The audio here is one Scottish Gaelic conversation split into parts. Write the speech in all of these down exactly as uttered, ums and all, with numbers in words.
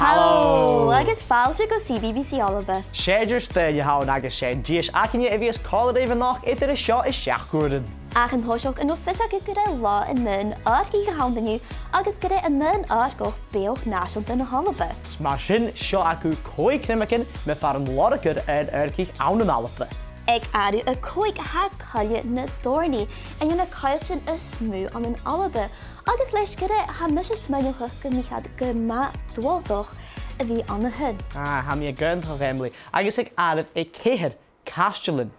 Halò! Halò! Agus fàilte gu C B B C Alba. 'S e Deirdre Stein a th' ann agus 's e an dithis againne a bhios còmhla ribh a-nochd eadar an seo is seachd uairean. Ach an toiseach, an robh fios agaibh gur e Latha an Aon Adharcaich a th' ann an-diugh agus gur e an aon adharcach beathach nàiseanta na h-Alba? 'S mar sin, seo agaibh còig cnuimheagan mu fhear an lorgair aon adharcaich ann an Alba. Aig àireamh a còig tha Coille na Dòrnaidh, aon de na coilltean as motha ann an Alba, agus leis gur e, tha mise a' smaoineachadh gum bi iad gu math dualtach a bhith ann a shin. Ah, tha mi ag aontachadh, Emily. Agus aig àireamh a ceithir, caistealan.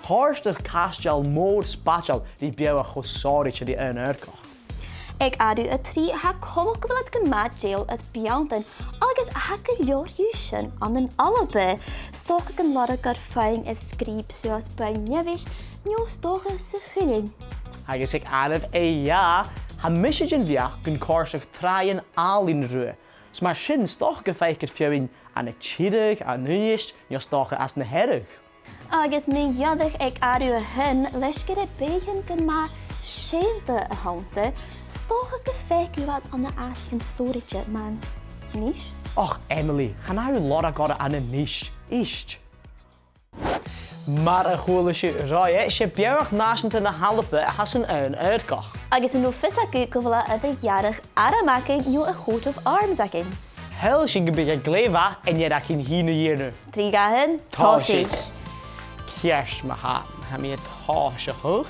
Chòrdadh caisteal mòr spaideil ri beathach cho sònraichte ri aon adharcach. Aig àireamh a trì, tha coltach gu bheil iad gu math dèidheil air beanntan, agus tha gu leòr dhiubh sin ann an Alba. 'S dòcha gun lorg iad fhèin air sgrìob suas Beinn Neimheis, no 's dòcha sa Chuiltheann. Agus aig àireamh a dhà, tha mise den bheachd gun còrdadh tràighean àlainn riutha. 'S mar sin, 's dòcha gum faic iad feadhainn ann an Tiriodh, ann an Uibhist, no 's dòcha anns na Hearadh. Agus mu dheireadh aig àireamh a h-aon, leis gur e beathaichean gu math seunta a th' annta, 's dòcha gum faic thu iad ann an àiteachan sònraichte mar Nis. Och, Emily, chan fhaigh thu lorg orra ann an Nis. Ist. Mar a chuala sibh roimhe, 's e beathach nàiseanta na h-Alba a th' anns an aon adharcach. Agus an robh fios agaibh gu bheil e air a ghearradh arm againn no a coat of arms againn? Shaoil sinn gum biodh e glè mhath an fhear againn fhìn a dhèanamh. Trì, dhà, aon, tòisich. Tòisich. Ceart ma-thà, tha mi a' tòiseachadh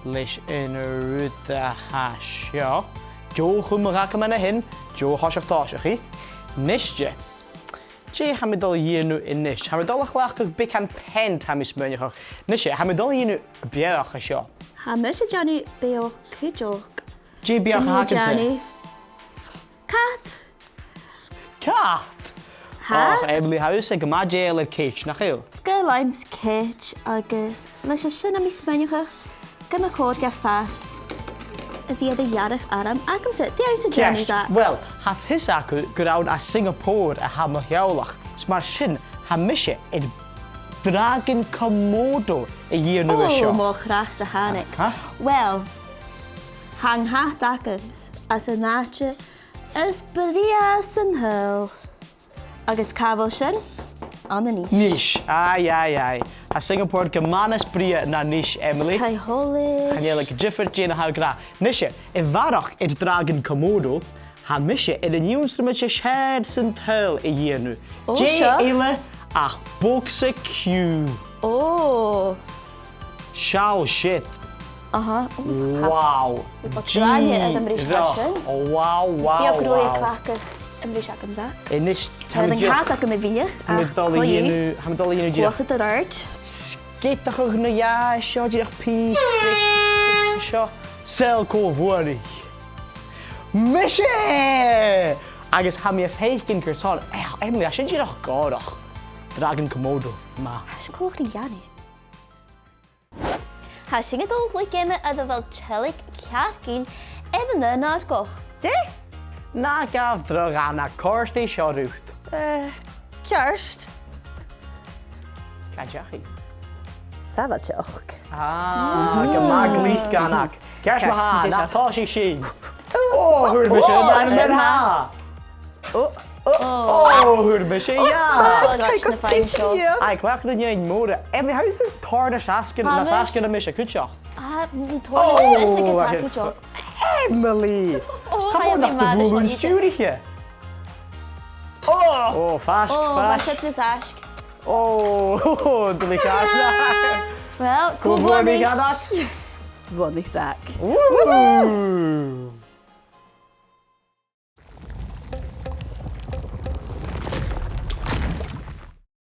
leis an rud a tha seo. Deagh chumadh agam an sin, deagh thoiseach tòiseachaidh. Nise, dè tha mi dol a dhèanamh a-nis? Tha mi dol a chleachdadh beagan peant, tha mi a' smaoineachadh. Nise, tha mi dol a dhèanamh beathach an seo. Tha mise a' dèanamh beathach cuideachd. Dè am beathach a th' agamsa? Tha mi a' dèanamh cat. Cat? Tha? Och, Emily, tha thusa gu math dèidheil air cat, nach eil? 'S caomh leamsa cat agus leis a sin tha mi a' smaoineachadh gum bu chòir dha fear a bhith air a ghearradh arm agamsa. Dè tha thusa a' dèanamh, Zach? Uill, tha fios agaibh gur ann à Singapore a tha mo theaghlach. 'S mar sin, tha mise air dragon Komodo a dhèanamh an seo. Ò, mo chreach-sa thàinig. Aha. Uill, tha an cat agamsa anns an àite as brèagha san t-saoghal. Agus càit a bheil sin? Ann an Nis. Nis. Aye, aye, aye. Tha Singapore gu math nas brèagha na Nis, Emily. Chan eil e gu diofar dè na tha thu ag ràdh. Nise, a bharrachd air dragon Komodo, tha mise air an ionnsramaid as fheàrr san t-saoghal a dhèanamh. Ò, seo. Dè eile ach bogsa-ciùil. Ò. Seall siud. Aha. Wow. Bha gràinne air am brùs sin. Wow, wow, wow. Is bha gràinne a' cleachdadh am brùs agamsa. A-nis, tha an cat agam a' bhith, ach tha mi dol a dhèanamh, tha mi dol a dhèanamh dìreach. Cluasaid air adhart. Sgeadachadh na dhà seo, dìreach pìos seo. Seall cò bhuannaich. Mise! Agus tha mi a' faicinn carson, eh, Emily, tha sin dìreach gòrach. Dragon Komodo, math. Tha sin coltach ri leannain. Tha sinn a' dol a chluich geama air a bheil Tilg Cearcaill air an aon adharcach. Dè? Na gabh dragh, Anna, còrdaidh seo riut. Eh, ceart. Càit an deach i? Sàbhailte. Ah, gu math glic, Anna. Ceart ma-thà, nach tòisich sinn. Ò, fhuair mise an aon rud. Ò, ò, ò, fhuair mise, yeah. Ò, chan eil cus pinch seo. Aidh, cleachd na h-uighean mòra. Emily, tha thusa tòrr nas fhaisge, nas fhaisge na mise cuideachd. Ah, tòrr nas fhaisge na mise cuideachd. Emily! Ò, tha mi mar sin. Chan eil mi mar sin. Ò! Ò, faisg, faisg. Ò, bha siud nas fhaisge. Ò, duilich, Anna. Well, cò bhuannaich? Bhuannaich Zach. Woohoo!